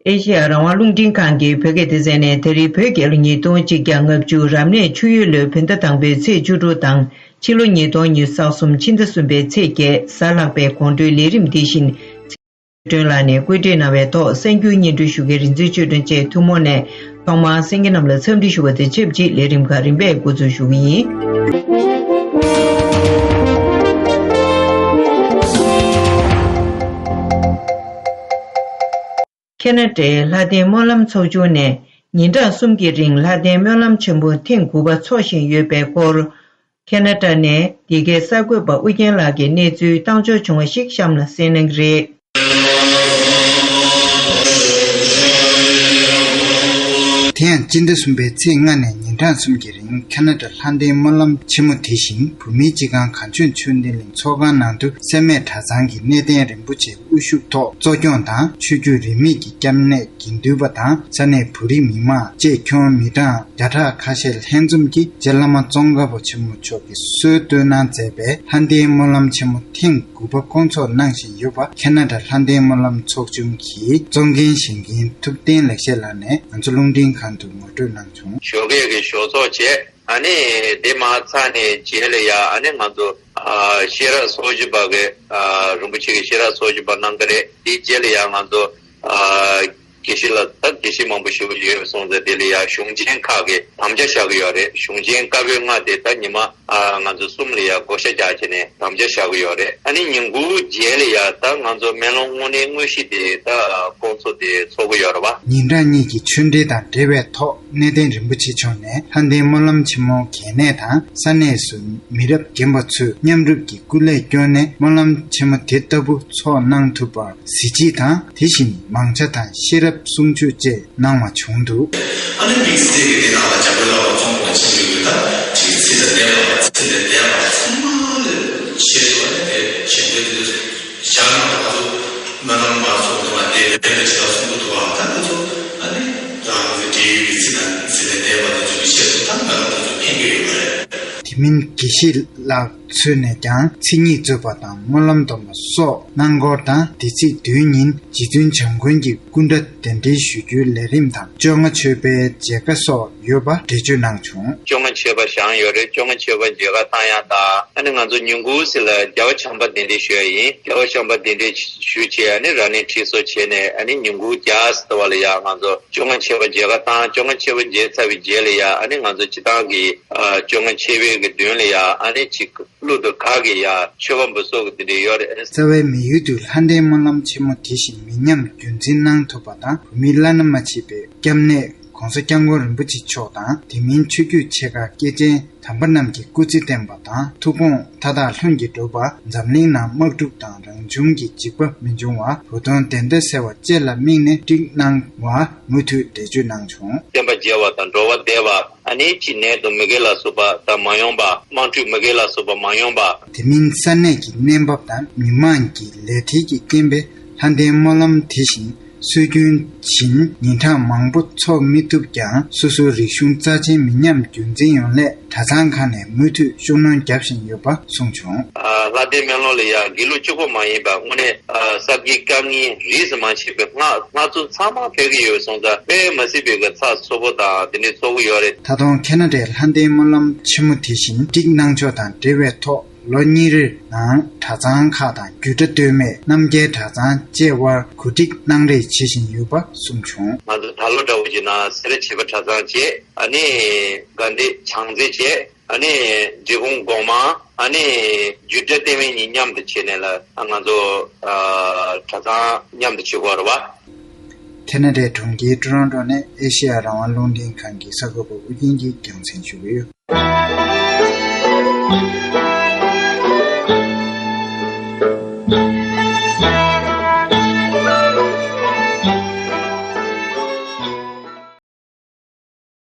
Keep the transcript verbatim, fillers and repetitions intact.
ཨེ་ཤེ་ཡ་རང་དབང་རླུང་འཕྲིན་ཁང་གི་བོད་སྐད་སྡེ་ཚན་ནས། ད་རེས་བོད་རྒྱལ་ལོ་ཉིས་སྟོང་གཅིག་བརྒྱ་ལྔ་བཅུ་རབ་གནས་ཆུ་ཡོས་ལོའི་བོད་ཟླ་དང་པོའི་ཚེས་བཅུ་དྲུག་དང་། ཕྱི་ལོ་ཉིས་སྟོང་ཉི་ཤུ་རྩ་གསུམ་ཕྱི་ཟླ་གསུམ་པའི་ཚེས་བརྒྱད། གཟའ་ལྷག་པའི་དགོང་དྲོའི་ལས་རིམ་འདི་བཞིན། ཚེ་སྒྲོན་ལགས་ནས་བཀོད་སྒྲིག་གནང་བའི་ཐོག་གསར་འགྱུར་སྙན་སྒྲོན་ཞུ་མཁན་རིག་འཛིན་ཆོས་སྒྲོན་བཅས་ཐུན་མོང་ནས་ཐོག་མར་གསན་མཁན་རྣམས་ལ་འཚམས་འདྲི་ཞུ་བ་དང་ཆབས་ཅིག་ལས་རིམ་ཁག་རིམ་པས་འགོ་འཛུགས་ཞུ་གི་ཡིན། ཁེ་ན་ཌའི་ལྷ་ལྡན་སྨོན་ལམ་ཚོགས་ཆུང་ནས་ཉིན་གྲངས་གསུམ་གྱི་རིང་ལྷ་ལྡན་སྨོན་ལམ་ཆེན་མོ་ཐེངས་དགུ་པ་འཚོགས་བཞིན་ཡོད་པའི་སྐོར། ཁེ་ན་ཌ་ནས་འདི་གའི་གསར་འགོད་པ་ཨུ་རྒྱན་ལགས་ཀྱིས་གནས་ཚུལ་བཏང་འབྱོར་བྱུང་བ་ཞིག་གཤམ་ལ་གསན་གནང་གི་རེད། དེ་ཡང་སྤྱི་ཟླ་གསུམ་པའི་ཚེས་ལྔ་ནས་ཉིན་གྲངས་གསུམ་གྱི་རིང་ཁེ་ན་ཌ་ལྷ་ལྡན་སྨོན་ལམ་ཆེན་མོ་དེ་བཞིན་བོད་མིའི་སྤྱི་ཁང་གངས་ལྗོངས་ཆོས་ལྡན་གླིང་ཚོགས་ཁང་ནང་དུ་སེར་སྨད་གྲྭ་ཚང་གི་གནས་བརྟན་རིན་པོ་ཆེ་དབུ་བཞུགས་ཐོག་གཙོ་སྐྱོང་དང་ཆོས་བརྒྱུད་རིས་མེད་ཀྱི་སྐྱབས་གནས་དགེ་འདུན་པ་དང་ས་གནས་བོད་རིགས་མི་མང་བཅས་ཁྱོན་མི་གྲངས་བརྒྱ་ཕྲག་ཁ་ཤས་ལྷན་འཛོམས་ཀྱིས་རྗེ་བླ་མ་ཙོང་ཁ་པ་ཆེན་པོ་མཆོག་གིས་སྲོལ་བཏོད་གནང་མཛད་པའི་ལྷ་ལྡན་སྨོན་ལམ་ཆེན་མོ་ཐེངས་དགུ་པ་སྐོང་ཚོགས་གནང་བཞིན་ཡོད་པ་ཁེ་ན་ཌ་ལྷ་ལྡན་སྨོན་ལམ་ཚོགས་ཆུང་གི་གཙོ་འགན་བཞེས་མཁན་ཐུབ་བསྟན་ལེགས་བཤད་ལགས་ནས་ང་ཚོ་རླུང་འཕྲིན་ཁང་དུ་ངོ་སྤྲོད་གནང་བྱུང་། ཞོགས་ཀས་ཀྱི་ཞོགས་ཚོགས་བྱས། ཨ་ནི་དེ་མ་ཚར་ནས་རྗེས་ལ་ཡ་ཨ་ནི་ང་ཚོ་ཨ་ཤེས་རབ་སོ་བཞི་པ་གི་ཨ་རིན་པོ་ཆེ་གི་ཤེས་རབ་སོ་བཞི་པ་གནང་གི་རེད། དེ་རྗེས་ལ་ཡ་ང་ཚོ་ཨ་དགེ་བཤེས་ལ་ད་དགེ་བཤེས་མང་པོ་ཞིག་ཡོད་སོང་ཙང་དེ་ལ་ཡ་གཞུང་ཆེན་ཁག་གི་དམ་བཅའ་བཞག་གི་ཡོད་རེད། གཞུང་ཆེན་བཀའ་པོད་ལྔ་དེ་ད་ཉི་མ་ཨ་ང་ཚོ་གསུམ་ལ་ཡ་བགོ་བཤའ་རྒྱག་བྱས་ནས་དམ་བཅའ་བཞག་གི་ཡོད་རེད། ཨ་ནི་ཉིན་དགུ་རྗེས་ལ་ཡ་ད་ང་ཚོ་མེ་ལོང་དངོས་གནས་དངོས་གཞི་དེ་ད་སྐོང་ཚོགས་དེ་ཚོགས་ཀྱི་ཡོད་རེད་བ། ཉིན་གྲངས་གཉིས་ཀྱི་ཆོས་འབྲེལ་དང་འབྲེལ་བའི་ཐོག་གནས་བརྟན་རིན་པོ་ཆེ་མཆོག་ནས་ལྷ་ལྡན་སྨོན་ལམ་ཆེན་མོ་གལ་གནད་དང་ས་གནས་སུ་མི་རབས་རྒན་པ་ཚོས་མཉམ་རུབ་ཀྱིས་སྐུ་ལས་བསྐྱོན་ནས་སྨོན་ལམ་ཆེན་མོ་དེ་ལྟ་བུ་ཚོགས་གནང་ཐུབ་པར་གཟི་བརྗིད་དང་དེ་བཞིན་མང་ཆ་དང་ཤེས་རབ་གསུང་ཆོས་བཅས་གནང་བ་བྱུང་འདུག། ཨ་ནི་དམིགས་བསལ་གྱི་དེ་ནང་ལ་རྒྱ་བོད་ལ་བ་ཚོང་པ་ཆེན་པོའི་ཡོད་ད་ཅིག་ཚིག་དང་ལྡན་པ་ཚིག་དང་ལྡན་པ་ཚང་མ་ལ་ཤེས་སོ། ཨ་ནི་དེ་ཞེས་པའི་དེ་བཞག་ན་ང་ཚོ་སྨོན་ལམ་མ་ཚོགས་དེ་མ་དེ་ལས་དེ་ཅི་ལ་གསུང་གི་འདུག་བ། ད་དེ་ཚོ་ཨ་ནི་རང་གི་འབྲེལ་ཡོད་ཀྱི་ཚིག་དང་ཚིག་དང་ལྡན་པ་དེ་ཚོ་གི་ཤེས་སོ། ད་སྨོན་ལམ་དེ་ཚོ་ཕན་གྱི་ཡོད་པ་རེད། དེ་མིན་དགེ་བཤེས་ལགས་ཚོས་ནས་ཀྱང་མཚན་ཉིད་རྩོད་པ་དང་སྨོན་ལམ་སྡོམ་པ་སོགས་གནང་སྐོར་དང་དེ་ཚེས་བདུན་ཉིན་རྗེ་བཙུན་བྱམས་མགོན་གྱི་སྐུ་འདྲ་གདན་འདྲེན་ཞུ་རྒྱུའི་ལས་རིམ་དང་བཅོ་ལྔ་མཆོད་པའི་མཇལ་ཁ་སོགས་ཡོད་པ་འགྲེལ་བརྗོད་གནང་བྱུང་། བཅོ་ལྔ་མཆོད་པ་བཞེངས་ཡོད་རེད། བཅོ་ལྔ་མཆོད་པ་མཇལ་ཁ་བཏང་ཡག་དང་ཨ་ནི་ང་ཚོ་ཉིན་གུང་ཟེར་ལ་རྒྱལ་བ་བྱམས་པ་གདན་འདྲེན་ཞུ་ཡ་ཡིན། རྒྱལ་བ་བྱམས་པ་གདན་འདྲེན་ཞུ་བྱས་ཨ་ནི་རབ་གནས་ཁྲིད་གསོལ་བྱས་ནས་ཨ་ནི་ཉིན་གུང་རྒྱགས་ཟེར་བ་ལ་ཡ་ང་ཚོ་བཅོ་ལྔ་མཆོད་པ་མཇལ་ཁ་བཏང་། བཅོ་ལྔ་མཆོད་པ་མཇལ་ཚར་བའི་རྗེས་ལ་ཡ་ཨ་ནི་ང་ཚོ་སྤྱི་བཏང་གི་ཨ་བཅོ་ལྔ་མཆོད་པའི་གི་མདུན་ལ་ཡ་ཨ་ནི་ཅིག་གླུ་དང་གར་གྱི་ཡ་མཆོད་པ་འབུལ་སོགས་ཀྱི་དེ་འདྲ་ཡོད་རེད། རྩ་བའི་མི་ཡུལ་དུ་ལྷ་ལྡན་སྨོན་ལམ་ཆེན་མོ་དེ་བཞིན་མི་ཉམས་རྒྱུན་འཛིན་གནང་ཐུབ་པ་དང་བོད་མིའི་བླ་ན་མ་མཆིས་པའི་སྐྱབས་གནས་༸གོང་ས་༸སྐྱབས་མགོན་རིན་པོ་ཆེ་མཆོག་དང་དེ་མིན་ཆོས་བརྒྱུད་ཆེ་ཁག་སྐྱེས་ཆེན་དམ་པ་རྣམས་ཀྱི་སྐུ་ཚེ་བརྟན་པ་དང་ཐུགས་དགོངས་མཐའ་དག་ལྷུན་གྱིས་གྲུབ་པ་འཛམ་གླིང་ནང་དམག་འཁྲུག་དང་རང་བྱུང་གི་འཇིགས་པ་མི་འབྱུང་བ། བུ་དོན་བདེན་མཐའ་གསལ་བ་བཅས་ལ་དམིགས་ནས་བསྒྲིགས་གནང་བ་མུ་མཐུད་འགྲེལ་བརྗོད་གནང་བྱུང་། བསྟན་པ་རྒྱས་པ་དང་འགྲོ་བ་བདེ་བ། ཨ་ནི་ཅི་ནད་དང་མུ་གེ་ལ་སོགས་པ་དང་མ་ཡོང་བ། དམག་འཁྲུག་མུ་གེ་ལ་སོགས་པ་མ་ཡོང་བ། དེ་མིན་ས་གནས་ཀྱི་གནས་བབ་དང་མི་མང་གི་ལས་བྲེལ་གྱི་རྐྱེན་པས་ལྷ་ལྡན་སྨོན་ལམ་དེ་བཞིན་སྲོལ་རྒྱུན་བཞིན་ཉིན་གྲངས་མང་པོ་འཚོགས་མི་ཐུབ་ཀྱང་སོ་སོའི་རིག་གཞུང་རྩ་ཆེན་མི་ཉམས་རྒྱུན་འཛིན་ཡོང་སླད་གྲྭ་ཚང་ཁག་ནས་མུ་མཐུད་ཤུགས་སྣོན་རྒྱག་བཞིན་ཡོད་པ་གསུངས་བྱུང་། ལྷ་ལྡན་སྨོན་ལམ་ལ་ཡང་དགེ་ལུགས་གཅིག་པོ་མ་ཡིན་པ་དངོས་གནས་ཨ་གསར་བརྗེའི་དཀའ་ངལ་རིས་སུ་མ་ཆད་པའི་སྔ་སྔ་ཚོད་ཚང་མ་ཕེབས་ཀྱི་ཡོད་སོང་ཙང་དཔེ་མ་སྲིད་པའི་གི་ཚགས་ཚུད་པོ་དང་དེ་འདྲའི་ཚོགས་ཀྱི་ཡོད་རེད། ད་དུང་ཁེ་ན་ཌའི་ལྷ་ལྡན་སྨོན་ལམ་ཆེན་མོ་དེ་བཞིན་བསྒྲིགས་གནང་ཕྱོགས་དང་འབྲེལ་བའི་ཐོག་ལོ་གཉིས་རེའི་ནང་གྲྭ་ཚང་ཁག་དང་རྒྱུད་གྲྭ་སྟོད་སྨད་རྣམ་རྒྱལ་གྲྭ་ཚང་བཅས་དབར་གོ་སྒྲིག་གནང་རེས་བྱེད་བཞིན་ཡོད་པ་གསུངས་བྱུང་། ང་ཚོ་ད་ལོ་འདྲ་བོ་ཅིག་ན་སེ་ར་བྱེས་པ་གྲྭ་ཚང་བཅས་ཨ་ནི་དགའ་ལྡན་བྱང་རྩེ་བཅས། ཨ་ནི་འབྲས་སྤུངས་སྒོ་མང་ཨ་ནི་རྒྱུད་གྲྭ་བསྟེན་མི་གཉིས་མཉམ་དུ་བྱས་ནས་ལ་ང་ཚོ་གྲྭ་ཚང་མཉམ་དུ་བྱེད་དགོས་རེད་བ། ཁེ་ན་ཌའི་གྲོང་ཁྱེར་ཊོ་རོན་ཊོ་ནས་ཨེ་ཤེ་ཡ་རང་དབང་རླུང་འཕྲིན་ཁང་གི་གསར་འགོད་པ་ཨུ་རྒྱན་གྱིས་རྒྱང་སྲིང་ཞུ་གི་ཡོད།